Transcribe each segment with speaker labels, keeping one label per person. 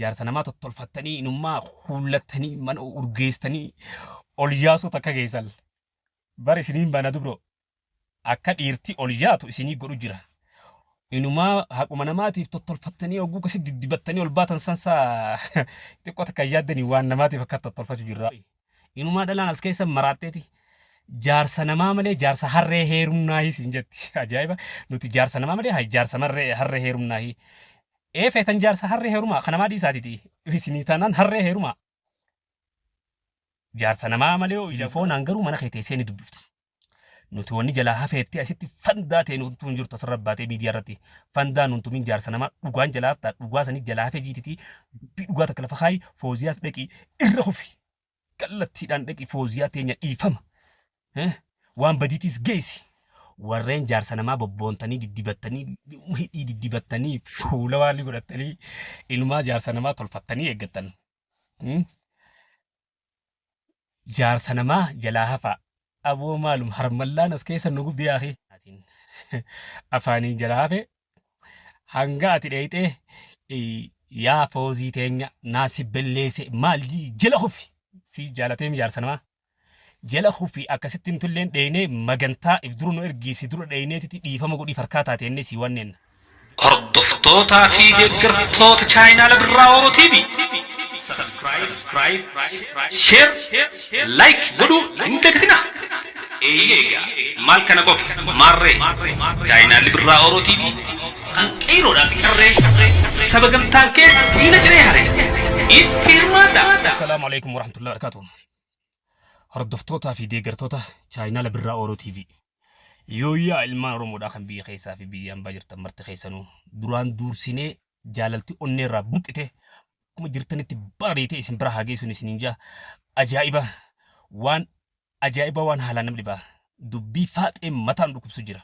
Speaker 1: Jaarsa namaa tottolfattanii inummaa huullattanii mana urgeessitanii ol yaasuu takka geessan. Bar isiniin bana dubro akka dhiirti ol yaatu isinii godhu jira. Inumaa haquma namaatiif tottolfattanii oguu kasi diddibattanii ol baatan sansaa xiqqoo takka hin yaaddanii waan namaatiif akka tottolfachu jirra. Inumaa dhalaan as keessa maraatteeti jaarsa namaa malee jaarsa harree heerumnaahi siin jetti. Ajaa'iba! Nuti jaarsa namaa malee jaarsa harree heerumnaahi. Ee feetan jaarsa harree heerumaa ka namaa dhiisaatiti. Isinii taanaan harree heerumaa. Jaarsa namaa malee telefoonaan garuu mana kee teessee ni dubbifta. Nuti wanni jalaa hafeetti asitti fandaa ta'e nutu hin jirtu asirra baatee miidiyaa irratti. Fandaa nuun tumin jaarsa namaa dhugaan jalaa haftaa dhugaa sanii jalaa hafee jiititi dubbii dhugaa takka lafa kaayi fooziyaas dhaqi irra kufi. Kallattiidhaan dhaqi fooziyaa teenya dhiifama. Waan badiitiis geessi. Warreen jaarsa namaa bobboontanii diddibattanii hidhii diddibattanii fuula waan godhattanii inumaa jaarsa namaa tolfattanii eeggattan. Jaarsa namaa jalaa hafaa. Aboo maalum harmallaan as keessa nu gubde yaakii. Afaaniin jalaa hafe hanga ati dheeyxee yaa foozii teenya naa si belleesse maal jala kufi si jaalateem jaarsa namaa. Jala kufi akkasitti nutulleen dheeynee magantaa if dura nu ergii si dura dheeyneetiti dhiifama godhii farkaa taateennee si wanneen.
Speaker 2: Hordoftootaa fi deeggartoota chaayinaala Birraa Oro TV. Subscribe, share, like godhuu hin dagatinaa. Eeyyee egaa maal kana qofa maarree chaayinaalli Birraa Oro TV kan qeeyroodhaa fi qarree saba gamtaan kee diina ciree hare itti hirmaadhaa.
Speaker 1: Assalaamu alaikum warahmatullahi wabarakatuh. Hordoftootaa fi deeggartoota chaayinaala Birraa Oro TV. Yooyyaa ilmaan Oromoodhaa kan biyya keessaa fi biyya hambaa jirtan marti keessanuu duraan duursinee jaalalti onnee irraa buqqite akkuma jirtanitti bariitee isin bira haa geessuun isiniin jaa ajaa'iba waan ajaa'iba waan haalaan nama dhibaa dubbii faaxee mataan dhukkubsu jira.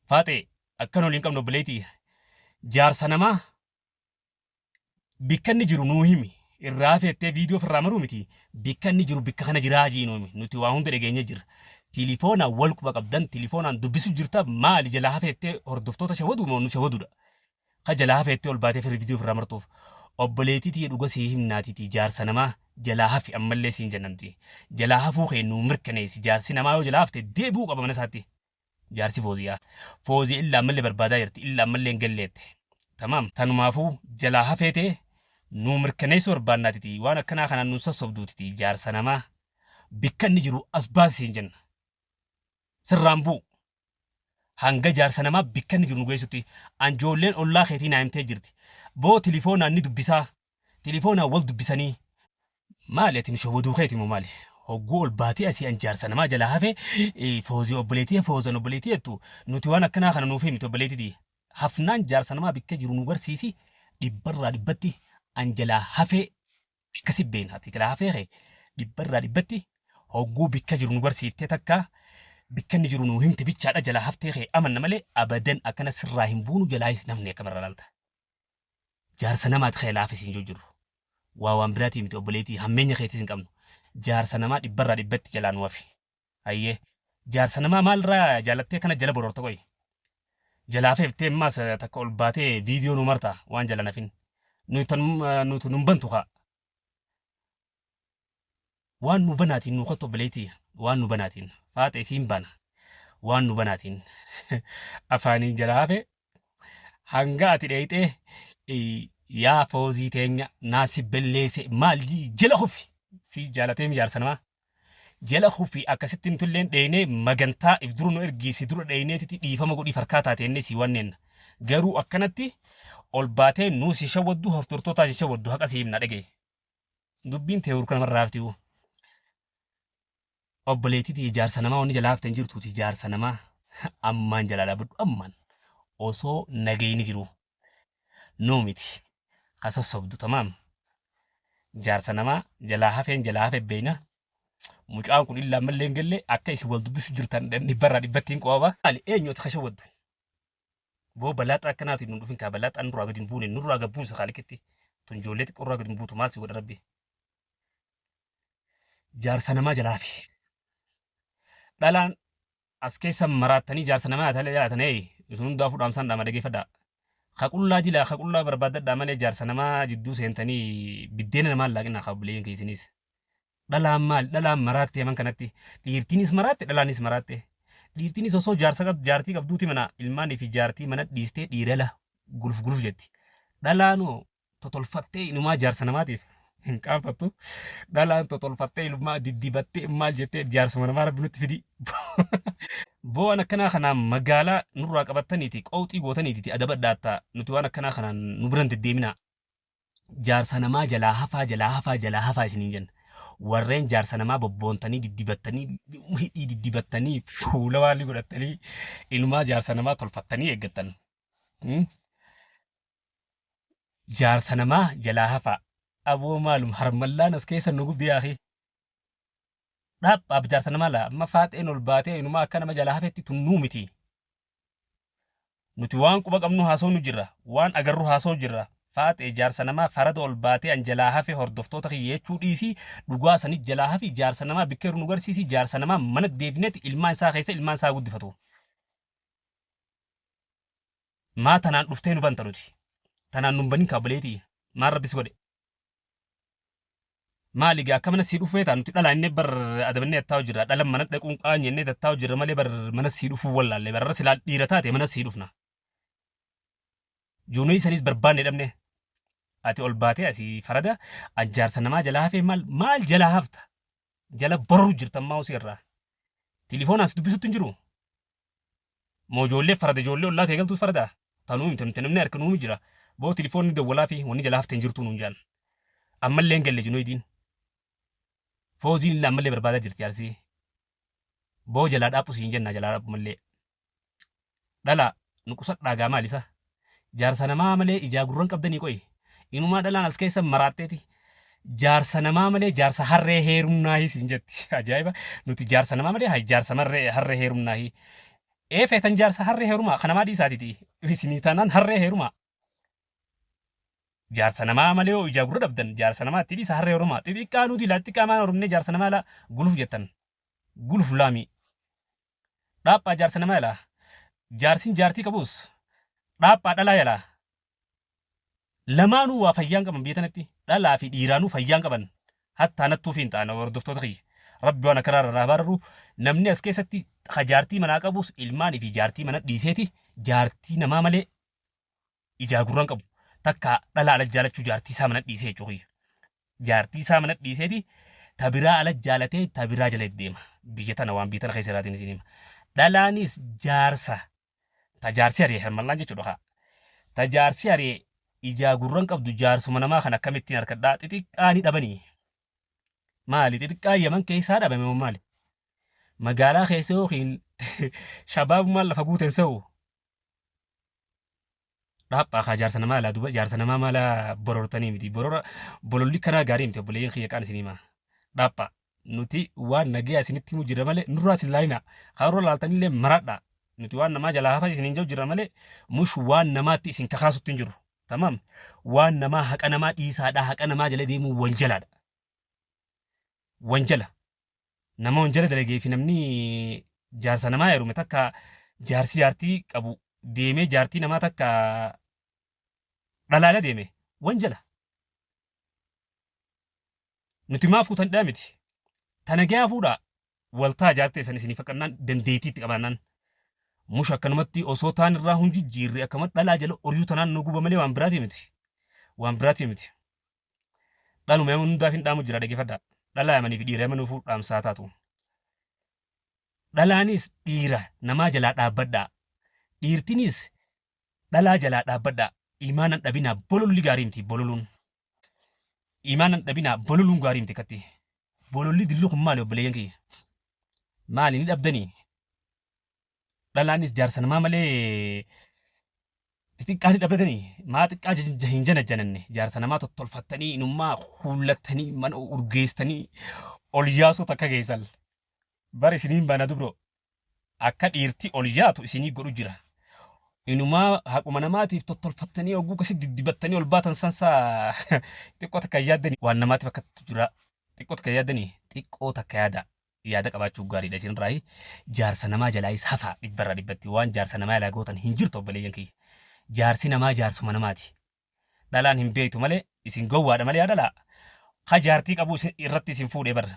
Speaker 1: Faaxee akkan waliin qabnu obboleettii jaarsa namaa Bikka inni jiru nuu himi. Irraa hafeettee viidiyoo ofirraa maruu miti. Bikka inni jiru bikka kana jiraa jii nuu himi. Nuti waa hunda dhageenyee jirra. Tilifoonaan wal quba qabdan tilifoonaan dubbisu jirta maali jalaa hafeettee hordoftoota shawaduu moo nu shawaduudha. Ka jalaa hafeettee ol baatee firri viidiyoo ofirraa martuuf. Obboleettii tiyya dhuga sii himnaatiiti jaarsa namaa jalaa hafi ammallee siin jenna nuti. Jalaa hafuu kee nuu mirkaneessi jaarsi namaa yoo jalaa hafte deebi'uu qaba mana isaatti. Jaarsi Fooziyaa. Foozii illa ammallee barbaadaa jirti. Illa ammallee hin galleette. Tamaam. Tanumaafuu jalaa hafee ta'e nuu mirkaneessuu barbaannaatiti. Waan akkanaa kanaan nun sossobduutiti. Jaarsa namaa bikka inni jiru as baasi siin jenna. Sirraan bu'u. Hanga jaarsa namaa bikka inni jiru nu geessutti. Anjoolleen ollaa keetii naa himtee jirti. Boo tilifoonaan ni dubbisaa. Tilifoonaan wal dubbisanii. Maali ati nu shawwaduu keeti moo maali? Hogguu ol baatee asii an jaarsa namaa jalaa hafe foozii obboleetii foozan obboleetii jettu nuti waan akkanaa kana nuuf himti obboleetiti. Hafnaan jaarsa namaa bikka jiru nu garsiisi dhibbarraa dhibbatti an jalaa hafee akkasi beena ati jalaa hafee kee dhibbarraa dhibbatti hogguu bikka jiru nu garsiiftee takka bikka inni jiru nu himte bichaadha jalaa haftee kee amanna malee abadan akkana sirraa hin buunu jalaayis namni akkamirra laalta. Jaarsa namaati kee laafi siin jiru. Waa waan biraatii miti obboleetii hammeenya keetis hin qabnu. Jaarsa namaa dhibbarraa dhibbatti jalaa nu hafi. Hayyee. Jaarsa namaa maalirraa jaalattee kana jala bororta qoyi. Jalaa feeftee ammaas takka ol baatee viidiyoo nu marta waan jala nafin. Nuti nun bantu kaa. Waan nu banaatiin nu kottu obboleettii waan nu banaatiin faaxee siin bana waan nu banaatiin afaaniin jala hafe hanga ati dheeyxee yaa foozii teenya naa si belleesse maal jala kufi si jaalateem jaarsa namaa jala kufi akkasitti nutulleen dheeynee magantaa if dura nu ergii si dura dheeyneetiti dhiifama godhii farkaa taateenne si wanneen garuu akkanatti ol baatee nuu si shawwaddu hordoftoota si shawwaddu haqa si himna dhagaye. Dubbiin tee hurka namarraa haftiyu. Obboleettii tiyya jaarsa namaa wanni jalaa hafte hin jirtuuti jaarsa namaa ammaan jalaa dhaabadhu ammaan osoo nagayni jiru nuu miti ka sossobdu tamaam jaarsa namaa jalaa hafeen jalaa hafe beeyna mucaan kun illaa ammallee hin galle akka isin wal dubbisu jirtan dhibbarraa dhibbatti hin qoaba maali eenyu ati ka shawwaddu Boo balaaxaa akkanaatiin nun dhufin kaa balaaxaan nurraa gadi hin buune nurraa gad buusa kaaliqitti tun ijoollee xiqqoo irraa gadi hin buutu maal si godha rabbi. Jaarsa namaa jalaa fi dhalaan as keessa maraattanii jaarsa namaa yaatan ee isin hundaafuu dhaamsaan dhaama dhageeffadhaa. Ka qullaa jilaa ka qullaa barbaadadhaa malee jaarsa namaa jidduu seentanii biddeena namaa hin laaqinaa ka obboleeyyan kiyya isiniis. Dhalaan maali? Dhalaan maraatte yaman kanatti. Dhiirtiinis maraatte dhalaanis maraatte. Dhiirtiinis osoo jaarsa qabdu jaartii qabduuti mana ilmaanii fi jaartii mana dhiistee dhiirala guluf guluf jetti. Dhalaanoo totolfattee inumaa jaarsa namaatiif hin qaanfattu. Dhalaan totolfattee ilmaa diddibattee maal jettee jaarsuma namaa rabbi nutti fidi. Boo waan akkanaa kanaan magaalaa nurraa qabattaniiti qowxii gootaniiti adabadhaattaa nuti waan akkanaa kanaan nu biran deddeeminaa. Jaarsa namaa jalaa hafaa jalaa hafaa jalaa hafaa isiniin jenna. Warreen jaarsa namaa bobboontanii diddibattanii hidhii diddibattanii fuula waan godhattanii inumaa jaarsa namaa tolfattanii eeggattan. Jaarsa namaa jalaa hafaa. Aboo maalum harmallaan as keessa nu gubdi yaakii. Dhaaphaaf jaarsa namaa laa amma faaxeen ol baatee inumaa akka nama jalaa hafetti tunnuu miti. Nuti waan quba qabnu haasawnu jirra. Waan agarru haasawu jirra. Faaxee jaarsa namaa farada ol baatee an jalaa hafe hordoftoota kiyya jechuu dhiisii dhugaa sanit jalaa hafi jaarsa namaa bikka jiru nu garsiisi jaarsa namaa mana deebineeti ilmaan isaa keessa ilmaan isaa guddifatu. Maa tanaan dhuftee nu banta nuti. Tanaan nun banin kaabaleetii. Maal rabbi si godhe. Maali gaa akka mana sii dhufuu feetaa nuti dhalaa inni bar adabannee tattaa'u jirra. Dhala mana dhaquun qaanyi inni tattaa'u jirra malee bar mana sii dhufuu wallaalle barra silaa dhiira taate mana sii dhufna. Juunii sanis barbaanne dhabne. Ati ol baatee asii farada an jaarsa namaa jalaa hafee maal maal jalaa hafta? Jala borru jirta ammaa osii irraa. Tilifoonaan si dubbisutti hin jiru. Moo ijoollee farada ijoollee ollaa ta'e galtuus farada? Tanuu miti nuti namni harka nuumi jira. Boo tilifoonni dawwalaa fi wanni jalaa hafte hin jirtuu nuun jaan. Ammallee hin galle junoydiin. Fooziin illee ammallee barbaadaa jirti jaarsii. Boo jalaa dhaaphu siin jenna jalaa dhaaphu mallee. Dhalaa nu qusadhaa gaa maal isa? Jaarsa namaa malee ijaa gurran qabdanii qoyi. Inumaa dhalaan as keessa maraatteeti. Jaarsa namaa malee jaarsa harree heerumnaahi siin jetti. Ajaa'iba! Nuti jaarsa namaa malee hay jaarsa marree harree heerumnaahi. Ee feetan jaarsa harree heerumaa kan namaa dhiisaatiti. Isinii taanaan harree heerumaa. Jaarsa namaa malee yoo ijaa gurra dhabdan jaarsa namaa itti dhiisa harree heerumaa. Xixiqqaa nuti laa xixiqqaa maan horumnee jaarsa namaa laa guluf jettan. Guluf laamii. Dhaaphaa jaarsa namaa yalaa. Jaarsin jaartii qabus dhaaphaa dhalaa yalaa. Lamaanuu waa fayyaan qaban biyya tanatti dhalaa fi dhiiraanuu fayyaan qaban. Hattaa nattuu fi hin ta'an hordoftoota kiyya. Rabbi waan akkanaa irraa bararu namni as keessatti ka jaartii manaa qabus ilmaanii fi jaartii mana dhiiseeti jaartii namaa malee ijaa gurran qabu. Takka dhalaa ala jaalachuu jaartii isaa mana dhiisee jechuu kiyya. Jaartii isaa mana dhiiseeti ta biraa ala jaalatee ta biraa jala deema. Biyya tana waan biyya tana keessa jiraatiin isin hima. Dhalaanis jaarsa ta jaarsi ari'e harmallaan jechuudha kaa. Ta jaarsi ari'e ijaa gurran qabdu jaarsuma namaa kan akkamittiin harkadhaa xixiqqaa ni dhabanii. Maali xixiqqaa Yaman keessaa dhabame moo maali? Magaalaa keessa yookiin shabaabummaan lafa guuten se'u. Dhaaphaa kaa jaarsa namaa laa duba jaarsa namaa maala borortanii miti borora bololli kanaa gaarii miti obboleeyyan kiyya qaan isin himaa. Dhaaphaa nuti waan nagaya isinitti himu jirra malee nurraa isin laalina karoora laaltanillee maradha nuti waan namaa jalaa hafa isiniin jiru jirra malee mush waan namaatti isin kakaasutti hin jiru. Tamaam waan namaa haqa namaa dhiisaadha haqa namaa jala deemuu wanjalaadha. Wanjala. Nama wanjala dalagee fi namni jaarsa namaa heerume takka jaarsi jaartii qabu deemee jaartii namaa takka dhalaala deeme wanjala. Nuti maa fuutan dhaa miti. Ta nagayaa fuudhaa waltaa jaartee san isinii faqqannaan dandeettii itti qabaannaan. Mush akkanumatti osoo taan irraa hun jijjiirre akkama dhalaa jala oriyuu tanaan nu guba malee waan biraatii miti. Waan biraatii miti. Dhaluma yaman hundaaf hin dhaamu jira dhaggeeffadhaa. Dhalaa yamanii fi dhiira yamanuufuu dhaamsaa taatu. Dhalaanis dhiira namaa jalaa dhaabbadhaa. Dhiirtinis dhalaa jalaa dhaabbadhaa. Imaanan dhabinaa bololli gaarii miti bololuun. Imaanan dhabinaa bololuun gaarii miti akkatti. Bololli dillu kun maali obboleeyyan kiyya? Maali ni dhabdanii? Dhalaanis jaarsa namaa malee xixiqqaa ni dhabdatanii maa xiqqaa hin janajjananne jaarsa namaa tottolfattanii inummaa huullattanii mana urgeessitanii ol yaasuu takka geessan. Bar isiniin baana dubro akka dhiirti ol yaatu isinii godhu jira. Inumaa haquma namaatiif tottolfattanii oguu kasi diddibattanii ol baatan sansaa xiqqoo takka hin yaaddanii waan namaatiif akkatti jira xiqqoo takka hin yaaddanii xiqqoo takka yaada. Yaada qabaachuu gaariidha isinirraayi. Jaarsa namaa jalaayis hafaa dhibbarraa dhibbatti waan jaarsa namaa jalaa gootan hin jirtu obboleeyyan kiyya. Jaarsi namaa jaarsuma namaati. Dhalaan hin beektu malee isin gowwaadha malee yaa dhalaa. Ka jaartii qabu isin irratti isin fuudhee bar.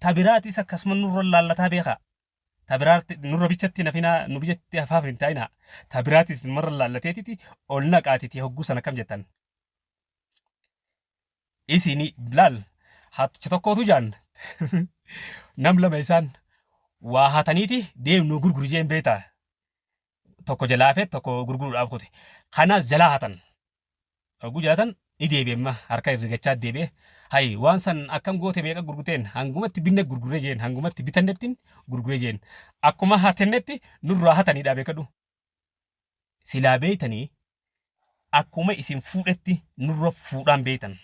Speaker 1: Ta biraatis akkasuma nurra laallataa beekaa. Ta biraatti nurra bichatti nafinaa nu bichatti hafaaf hin taa'inaa. Ta biraatis nurra laallateetiti ol naqaatiti hogguu sana akkam jettan. Isini laal hatticha tokkootu jaan nam lama isaan waa hataniiti deemnu gurguri jeen beektaa. Tokko jalaa hafe tokko gurguruudhaaf kute. Kanaas jalaa hatan. Hogguu jalatan ni deebi'e amma harka herregachaa deebi'e. Hayi waan san akkam goote meeqa gurguteen hangumatti binne gurguree jeen hangumatti bitannettiin gurguree jeen. Akkuma hatennetti nurraa hataniidha beekadhu. Silaa beeytanii akkuma isin fuudhetti nurra fuudhaan beeytan.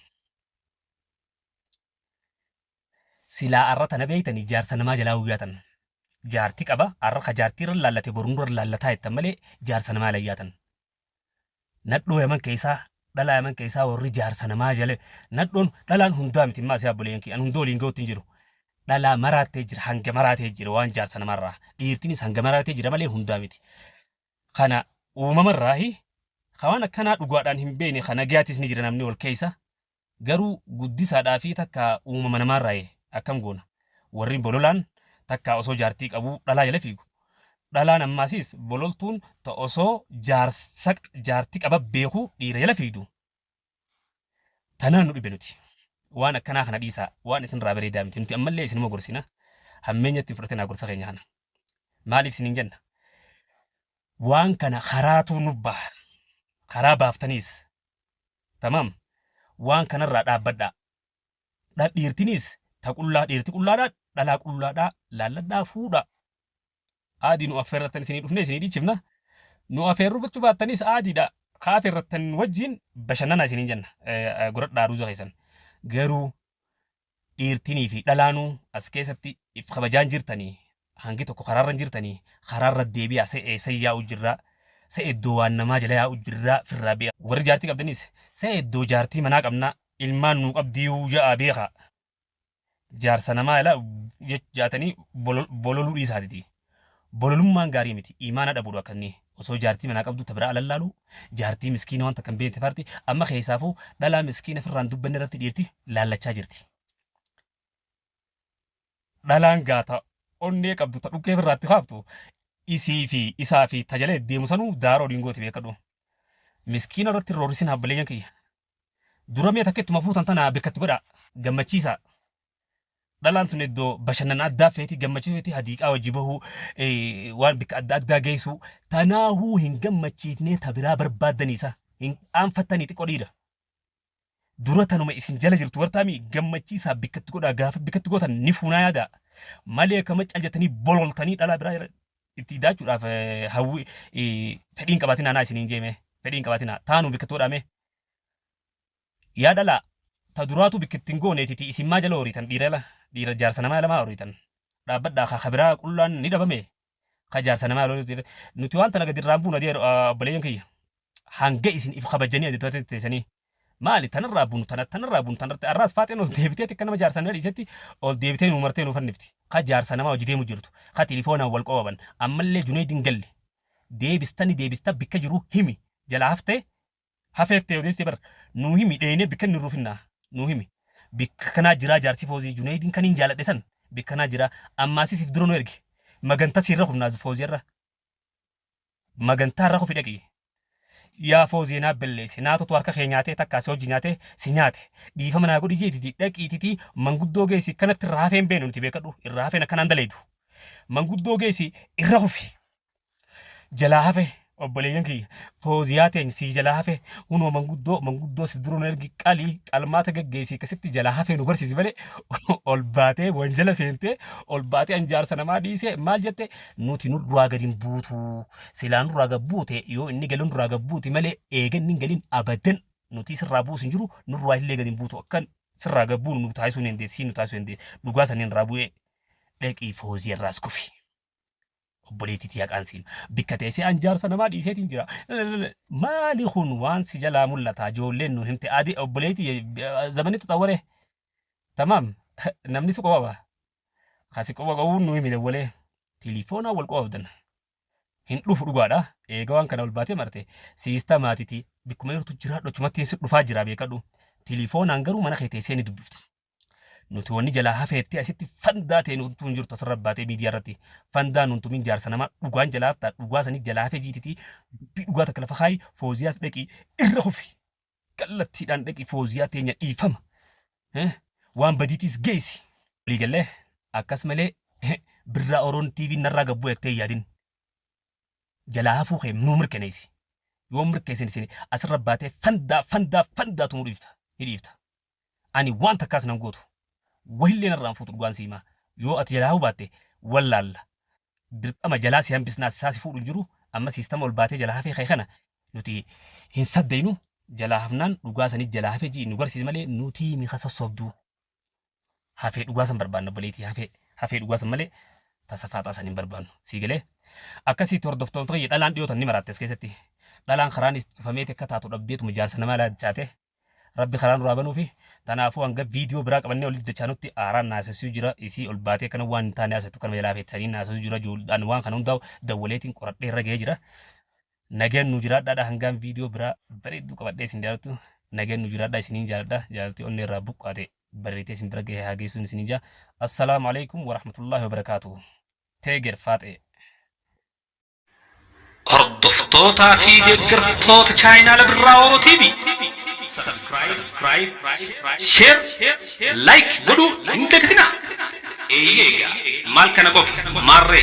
Speaker 1: Silaa arra tana beeytanii jaarsa namaa jalaa huyyaatan. Jaarti qaba arra ka jaartii irra laallate boru nurra laallataa jettan malee jaarsa namaa layyaatan. Nadhoo yaman keessaa dhalaa yaman keessaa warri jaarsa namaa jala nadhoon dhalaan hundaa miti immaa si abboleeyyan kiyya an hunda waliin ga'utti hin jiru. Dhalaa maraattee jira hanga maraatee jira waan jaarsa namaarraa dhiirtinis hanga maraatee jira malee hundaa miti. Kana uumamarraahi ka waan akkanaa dhugaadhaan hin beekne ka nagayaatis ni jira namni wal keessa Garuu guddisaadhaa fi takka uumama namaarraayi akkam goona? Warri bololaan takka osoo jaartii qabuu dhalaa jala fiigu. Dhalaan ammaasiis bololtuun ta osoo jaarsa jaarti qaba beekuu dhiira jala fiigdu. Tanaan nu dhibe nuti. Waan akkanaa kana dhiisaa. Waan isinirraa bareedaa miti. Nuti ammallee isinuma gorsina. Hammeenyatti hin fudhatinaa gorsa keenya kana. Maaliif isiniin jenna? Waan kana karaatu nu baha. Karaa baaftaniis Tamaam. Waan kanarraa dhaabbadhaa. Dha dhiirtiniis ta qullaa dhiirti qullaadhaa dhalaa qullaadhaa laalladhaa fuudhaa. Aadii nu affeerrattan isinii dhufnee isinii dhiichifna. Nu afeerruu baattanis aadiidha. Ka afeerrattan wajjin bashannanaa isiniin jenna. Godhadhaa aruuza keessan. Garuu dhiirtinii fi dhalaanuu as keessatti if kabajaan jirtanii hangi tokko karaarra hin jirtanii karaarra deebi'aa se eessa yaa'u jirraa se iddoo waan namaa jala yaa'u jirraa firraa beekaa. Warri jaartii qabdanis se iddoo jaartii manaa qabnaa ilmaan nuu qabdiyuu ja'aa beekaa. Jaarsa namaa jala jaatanii bololuu dhiisaatiti. Bololummaan gaarii miti. Iimaana dhabuudha akka inni osoo jaartii manaa qabduu ta biraa alallaalu jaartii miskiina waan takka hin beekne faarti amma keessaafuu dhalaa miskiina firraan dubbanne irratti dhiirti laallachaa jirti. Dhalaan gaata onnee qabdu ta dhukkee firraatti kaaftu isii fi isaa fi ta jala deemu sanuu daara oliin gooti beekadhu. Miskiina irratti hin roorrisin habbaleeyyan kiyya. Dura mee takka ittuma fuutan tana bikkatti godhaa gammachiisaa. Dhalaan tun iddoo bashannana addaa feeti gammachiisuu feeti hadiiqaa wajji bahuu waan bikka adda addaa geessuu tanaahuu hin gammachiifnee ta biraa barbaaddanii isa hin qaanfattanii xiqqoo dhiira. Dura tanuma isin jala jirtu wartaami gammachiisaa bikkatti godhaa gaafa bikkatti gootan ni fuunaa yaadaa malee akkama cal jettanii bololtanii dhalaa biraa itti idaachuudhaaf hawwi fedhiin qabaatinaa naa isiniin jeemee fedhiin qabaatinaa taanuu bikkatti godhaamee. Yaa dhalaa ta duraatu bikka itti hin gooneetiti isin maa jala horiitan dhiira jala dhiira jaarsa namaa jala maa horiitan dhaabbadhaa ka ka biraa qullaan ni dhabame ka jaarsa namaa jala nuti waan tana gadi irraan buuna deer obboleeyyan kiyya hanga isin if kabajanii adi to'atanii teessanii maali tanarraa bunu tana tanarraa bunu tanarratti arraas faaxeen ol deebiteeti akka nama jaarsa namaa dhiisetti ol deebitee nu martee nu fannifti ka jaarsa namaa hojii deemu jirtu ka tilifoonaan wal qobaban ammallee juneeydiin galle deebistani deebista bikka jiru himi jala haftee Hafeeftee odeessite bar nuu himi dheeynee bikka inni rufinnaa nuu himi bikka kanaa jiraa jaarsi foozii juneeydiin kaniin jaaladhe san bikka kanaa jiraa ammaasii siif dura nu erge magantaa siirra kufnaa fooziyarra magantaa irra kufi dhaqi yaa fooziyee naa balleesse naatotu harka kee nyaatee takkaa si hojii nyaatee si nyaate dhiifama naa godhi jeetiti dhaqiititi manguddoo geessi kanatti irra hafeen beenu nuti beekadhu irra hafeen akkanaan daleedu manguddoo geessi irra kufi jalaa hafe obboleeyyan kiyya fooziyaa teenya sii jalaa hafe hunoo manguddoo manguddoo si dura nu ergi qalii qalmaata gaggeessii akkasitti jalaa hafee nu barsiisi malee ol baatee wanjala seentee ol baatee an jaarsa namaa dhiisee maal jette nuti nurraa gadi hin buutu silaa nurraa gad buute yoo inni galu nurraa gad buuti malee eega inni hin galin abadan nuti sirraa buusu hin jiru nurraa illee gadi hin buutu akkan sirraa gad buunu nu taasisuu hin dandeessi nu taasisuu hin dandeessi dhugaa saniin irraa bu'ee dhaqii foozii irraas kufi. Obboleettii tiyya qaansiin bikka teessee an jaarsa namaa dhiiseetiin jira. Maali kun waan si jalaa mul'ata ijoolleen nu himte adi obboleettii zamanni xaxawwaree. Tamaam namni si qoba qaba. Kasi qoba qabuun nu himi dawwalee. Tilifoonaa wal qoba qabdan. Hin dhufu dhugaadha. Eega waan kana ol baatee marte siista maatiti bikkuma jirtu jiraadhu achumattiin si dhufaa jira beekadhu. Tilifoonaan garuu mana kee teessee ni dubbifta. Nuti wanni jalaa hafeettee asitti fandaa ta'e nutu hin jirtu asirra baatee miidiyaa irratti. Fandaa nun tumin jaarsa namaa dhugaan jalaa haftaa dhugaa sanii jalaa hafee jiititii dubbii dhugaa takka lafa kaayi fooziyaas dhaqi irra kufi. Kallattiidhaan dhaqi fooziyaa teenya dhiifama. Waan badiitiis geessi. Walii gallee akkas malee Birraa Oroon TV narraa gad bu'e jettee hin yaadin. Jalaa hafuu kee nuu mirkaneessi. Yoo mirkeessin isin asirra baatee fandaa fandaa fandaa tumuu dhiifta. Ni dhiifta. Ani waan takkaas nan gootu. Wahillee narraa hin fuutu dhugaan si himaa. Yoo ati jalaa hafuu baatte wallaalla. Dirqama jalaa si hambisnaa isaa si fuudhu hin jiru. Amma siistama ol baatee jalaa hafee kee kana nuti hin saddaynu jalaa hafnaan dhugaa sanii jalaa hafee ji'i nu garsiisi malee nutii mika sossobduu. Hafee dhugaa san barbaanna obboleettii hafee hafee dhugaa san malee tasa faaxaa san hin barbaannu. Sii galee akkasitti hordoftoota kiyya dhalaan dhiyootan ni maraatte as keessatti. Dhalaan karaan cufameeti akka taatu dhabdeetuma jaarsa namaa laadchaate. Rabbi karaa nurraa banuufi tanaafuu hanga viidiyoo biraa qabannee olitti dachaanutti aaraan naasasuu jira isii ol baatee kana waan hin taane haasatu kanuma jalaa feetisanii naasasuu jira ijoolleen waan kana hundaa'u dawwaleetiin qoradhee irra ga'ee jira. Nageen nu jiraadhaadha hangaan viidiyoo biraa bareedduu qabadhee isin jaallattu nageen nu jiraadhaa isiniin jaaladha jaalaltii onnee irraa buqqaate bareedee isin bira gahee haa geessuun isiniin jaa. Assalaamu alaikum warahmatullaahi wabarakaatuh. Teeger faaxee.
Speaker 2: Hordoftootaa fi deeggartoota chaayinaala Birraa Oro TV Subscribe, Share, Like godhuu hin dagatinaa. Eeyyee egaa maal kana qofa maarree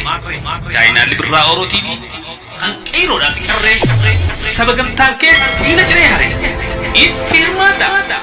Speaker 2: chaayinaalli Birraa Oro TV kan qeeyroodhaa fi qarree saba gamtaan kee diina ciree hare itti hirmaadhaa.